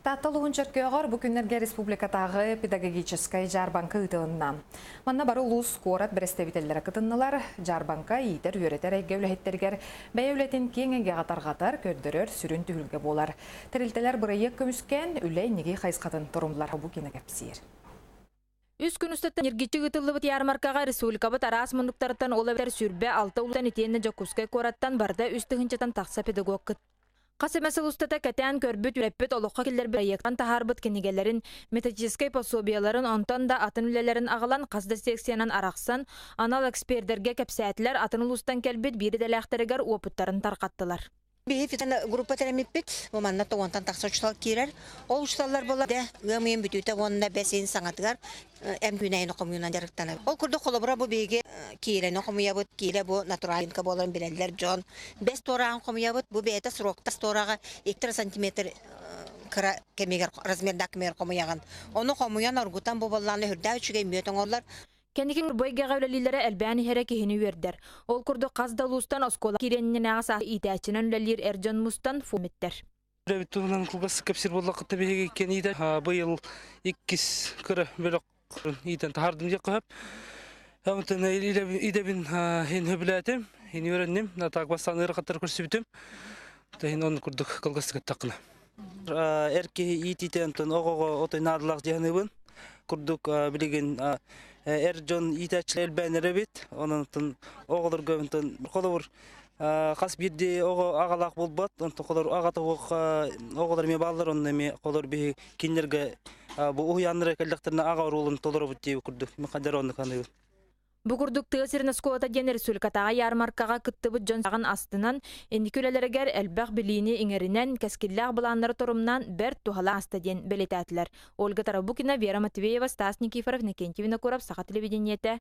Таатта улууһун Чөркөөҕөр бу күннэргэ республикатааҕы педагогическай дьаарбаҥка ыытылынна. Манна бары улуус, куорат бэрэстэбиитэллэрэ кытыннылар. Дьаарбаҥка иитэр-үөрэтэр эйгэ үлэһиттэригэр бэйэ үлэтин киэҥ эйгэҕэ тарҕатар, көрдөрөр сүрүн түһүлгэ буолар. Тэрилтэлэр бырайыак көмүскээн, үлэ инники хайысхатын торумлар. Бу кино кэпсиир. Үс күн устата ньиргиччи ыытыллыбыт ярмаркаҕа республикабыт араас муннуктарыттан ол эбэтэр 26 улуустан итиэннэ Дьокуускай куораттан барыта 3000-тан тахса педагог кыттар. Хас эмэ сыл устата кэтээн көрбүт, үөрэппит, олоххо киллэрбит проектан таһаарбыт кинигэлэрин, методическай пособиеларын, онтон да атын үлэлэрин аҕалан хас да секциянан арахсан, анал экспердэргэ кэпсээтилэр, атын улуустан кэлбит биир идэлээхтэригэр уопуттарын тарҕаттылар. Биһи группа тэрэмиппит, бу манна тоҕонтон тахса учуутал киирэр. Ол учууталлар буолла ыам ыйын бүтүүтэ уонна бэс ыйын саҥатыгар эм күнэйин хомуйунан дьарыктанар. Ол курдук холобура бу биһиги киирэни хомуйабыт, киирэ бу натуралинка буоларын билэллэр дьон. Бэс туорааҕын хомуйабыт, бу бэйэтэ сроктас туораҕа 2 сантиметр кыра кэмигэр размердаах кэмигэр хомуйаҕын. Ону хомуйан оргутан бу буоллаҕына үрдээх үчүгэй мүөт оҥорлор. Кэнники бу эйгэҕэ үлэлииллэрэ элбээн иһэрэ киһини үөрдэр. Ол курдук хас да улуустан оскуола киириэннэнээҕи саас иитээччинэн үлэлиир эр дьон мустан фумиттэр. Үлэбит туһунан кылгас кэпсиир буоллахха биһиги кэниитэ быйыл иккис кыра бөлөх иитэн таһаардым диэххэ сөп. Онтон идэбин иһин сөбүлээтим, иһин үөрэнним, так бастаан ыарахаттары көрсүбүтүм. Иһин он курдук кылгастык эттэххинэ. Эр киһи иитиитэ онтон оҕоҕо отой наадалаах дии саныыбын. Курдук билигин эр дьон иитээччилэр элбээн эрэбит. Онон оҕолорго онтон холобур хас биирдии оҕо аҕалаах буолбат, онтон холор аҕата оҕолор эмиэ бааллар, онно эмиэ холор биһи кинилэргэ бу уһуйааннара кэллэхтэринэ аҕа оруолун толоробут дии курдук мин хадьар оннук саныыбын. Бу курдук тыа сирин оскуолата диэн республикатааҕы ярмаркаҕа кыттыбыт дьон саҕын астынан, инники үлэлэригэр элбэх билиини иҥэринэн, кэскиллээх былааннары торумнаан бэрт туһалаах ааста диэн бэлиэтээтилэр. Ольга Тарабукина, Вера Матвеева, Стас Никифоров, Иннокентий Винокуров, Саха телевидениетэ.